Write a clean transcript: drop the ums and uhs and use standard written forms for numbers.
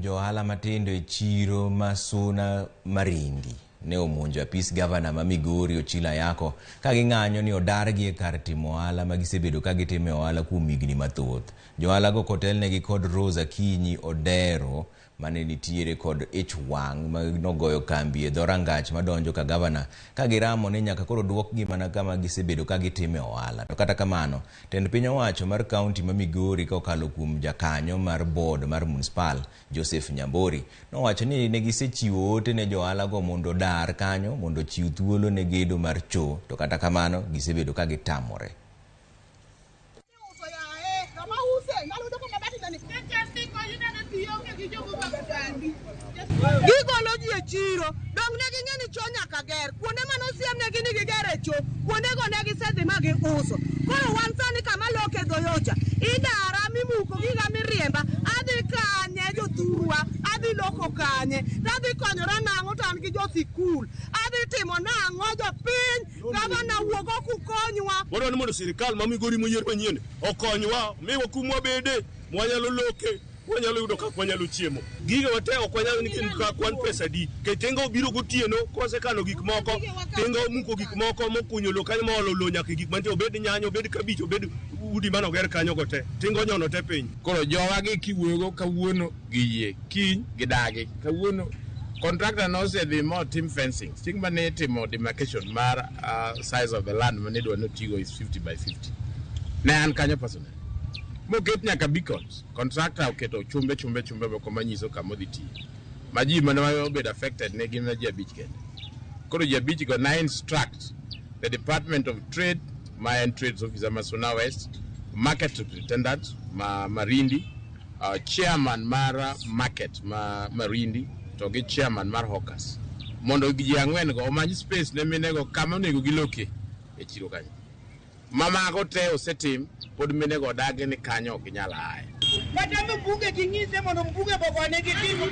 kuom jo ohala matindo e chiro ma Suna Marindi ne omonjo apis gavana ma Migori Ochilo Ayako ka ging'anyo ni odargi e kar timo ohala ma gisebedo ka gitime ohala kuom higni mathoth. Jo ohalago kotelnegi kod Rose Akinyi Odero mane nitiere kod ich wang' ma nogoyo kambi e dho rangach madonjo ka gavana ka giramo ni nyaka koro duokgi mana kama gisebedo ka gitime ohala. To kata kamano, tend piny owacho mar kaunti ma Migori ka okalo kuom jakanyo mar board mar municipal Joseph Nyambori nowacho ni ne gisechiwo ote ne jo ohalago mondo odar kanyo mondo ochiw thuolo ne gedo mar choo to kata kamano gisebedo ka gitamore. Gigolo ji e chiro, dong ne ging'e ni choo nyaka ger. Kuonde mane osiemnegi ni giger e choo, kuondego ne gisedhi ma giuso. Koro wan sani kama loke dho yocha, idara mimuko giga miriemba, adhi kanye jothurwa, adhi loko kanye, tadhi konyora nang'o to an gi jo sikul, adhi timo nang'o jopiny, gavana wuog oko ukonywa. Wadwaro ni mondo sirkal ma Migori moyier manyien okonywa, omiwa kuma wabede, mwanyalo loke, wanyalo yudo kaka wanyalo chiemo. Gigewa te ok wanyal ni kwan pesa adi. Nikech tinga obiro gotieno kosekano gik moko, tinga omuko gik moko mokunyo lowo kanyo moolo lowo nyaka e gik mantie, obed nyanya, obed kabich, obed udi mane oger kanyogo te, tinga onyono te piny. Koro jowagi kiwuoyogo kawuono giyie, kiny gidagi. Kawuono contractor nosedhi motim fencing. Chieng' mane itimo demarcation mar size of the land mane idwa ni otigo is 50 by 50. Ne an kanyo personally. Moket nyaka beacons. Contractor oketo chumbe chumbe chumbe moko manyiso kama odhi tiye. Ma ji mane obedo affected ne gin ji abich kende. Koro ji abich go na instruct the Department of Trade ma en trades officer ma Suna West, market superintendent ma Marindi, chairman mar market ma Marindi to gi chairman mar hawkers mondo ji ang'wen go omany space ne mine go kama onego gilokie e chiro kanyo. Ma mago te osetim, pod mine go odagi ni kanyo ok ginyal aye. Kata mbunge ging'ise mondo mbunge bogonegi timo.